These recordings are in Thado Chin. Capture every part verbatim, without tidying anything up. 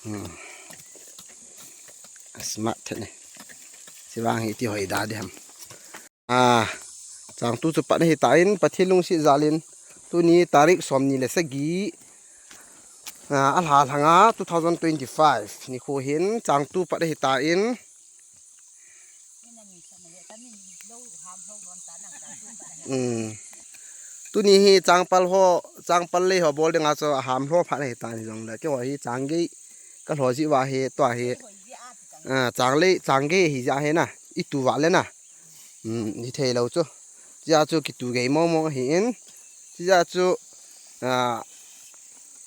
Hmm. Smart thet ne. Sivang hi ti hoi da di ham. Ah, chang tu chu pat ahi tan, Pathen lungset jal in, tuni tarik som ni le sagi, ah, a lha lhanga two thousand twenty-five nikho hin chang tu pat ahi tan. Hmm. Tuni hi changpal ho, changpal lei ho bol dinga chu a ham lho phat ahi tan, hijongle keiho hi chang gei ka lho ji uva hi, tua hi, ah, chang lei, chang gei hi ja hi na, i tu uva le na. Hmm, hi thei lou chu. Chia chu kitu gei mong mong ahi in. Chia chu, ah,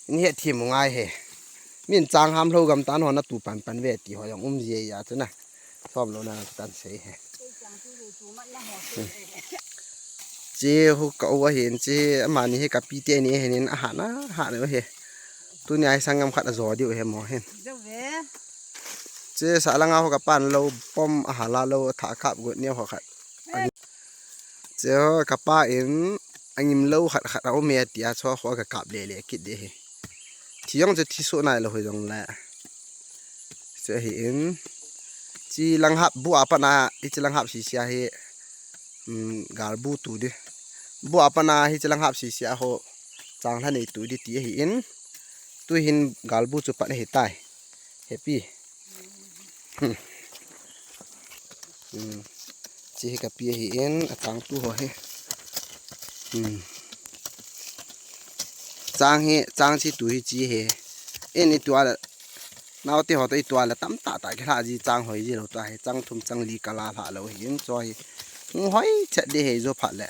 in het thim u ngai he. Min chang ham lho gam tan ho na tu pan pan ve ti ho jong um ji a chu na. Som lou na tan sei he. Che hu ka u ahin, che amani hi ka pi te ni hin, a ha na, ha na he. Tuni a hi sanggam khat a jo diu he mo hin. Che sa langa ho ka pan lou pom a ha la lou tha kap got ni ho khat. Che ho ka pa in a ngim lou khat khat a um e tia chu ho ka kap le le kit de he. Thi jong chu thi su nai lou hi jong le. Chu ahi in. Chi lang hap bu a pat na, i chi lang hap si sia hi. Um, gal bu tu di. Bu a pat na hi chi lang hap si sia ho. Chang lha nei tu di ti ahi in. Tu hin gal bu chu pat ahi tai. Happy. Hmm. Hmm. Chi hi ka pi ahi in, a chang tu ho hi. Hmm. Chang hi, chang chi tu hi chi he. In i tua le, nau te ho to i tua le tam ta ta ke lha ji chang hoi ji lou ta he. Chang thum chang li ka la lha lou hi in cho hi. Hung hoi chet di he jo phat le.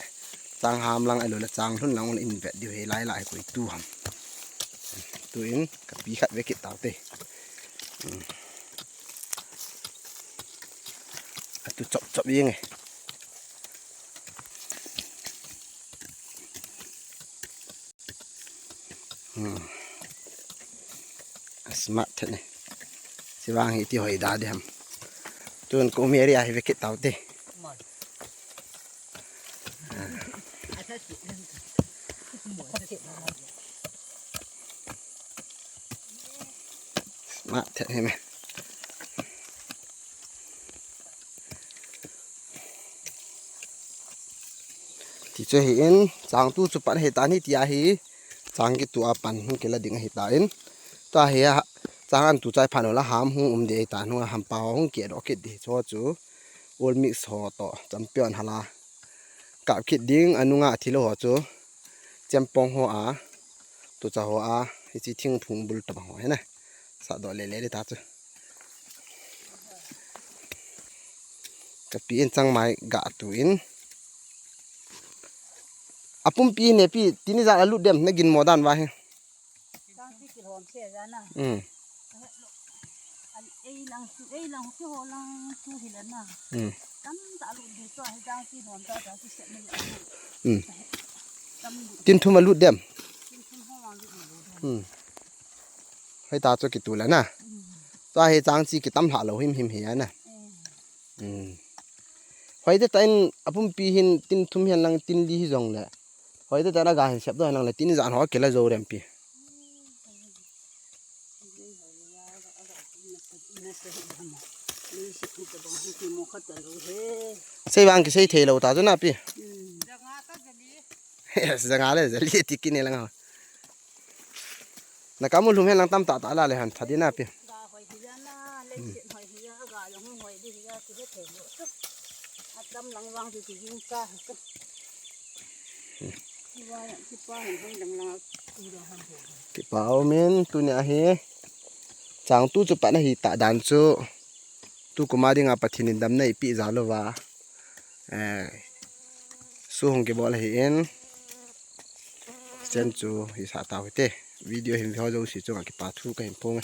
Chang ham lang a lou le chang lhun lang in vet di he lai lai koi tu ham. Tu in ka pi khat ve kit tau te. Hmm. A tu chop chop yeng e. Hmm. A smart thet ne. Sivang hi ti hoi da di ham. Tun ko um area hi ve kit tau te. Smart thet hi me. Ti chu hi in, chang tu chu pat ahi tan hi ti ahi, chang kitu a pan hung kila ding ahi tan. Tua hi a, chang an tu chai phan u la ham hung um di ahi tan, hung a ham pa hung ke do kit di chu chu. All mix ho to, champion hala. Kap kit ding, a nunga thil ho chu. Chempong ho a, tucha ho a, hichi thingphung bul tabang ho hi na. Sa do le le di ta chu. Ka pi in chang mai ga tu in. A pumpi ne pi, tini jan a lut dem, na gin mo dan va hi. Tang si kilhom se ja na. Hmm. An ei lang su, ei lang ki ho lang su hi la na. Hmm. Tam ta lut di to, hi tang si lhom ta ta si se ni. Hmm. Tam lut. Tin thum a lut dem. Tin thum ho wang lut lut. Hmm. Hoi ta chu kitu la na. Hmm. Tua hi chang chi kitam lha lou him him hi a na. Hmm. Hmm. Hoi te ta in a pumpi hin tin thum hian lang tin li hi jong le. Hoi te ta na ga hin sep do lang le tin jan ho kila jo rem pi. Sei vang kisei thei lou ta chu na pi. Hmm. Janga le jali ti kine lang ha. Na kamu lhum hen lang tam ta ta la le han tha di na pi. Ga hoi hi ja na, le chin hoi hi ja, ga jong hoi di hi ja, ki he thei lou chu. A tam lang vang chu ki jing cha hi chu. Kipa, kipa hin hung dang lang a, ki dang han thei. Kipa um in tuni a hi. Chang tu chu pat na hi ta dan chu. Tu kuma dinga Pathen in damna ipi ja lou va. Eh, su hung kibol ahi in. Chen chu hi sa tau hi te. Video hin vi ho jo si chunga kipa thu ka hin phong e.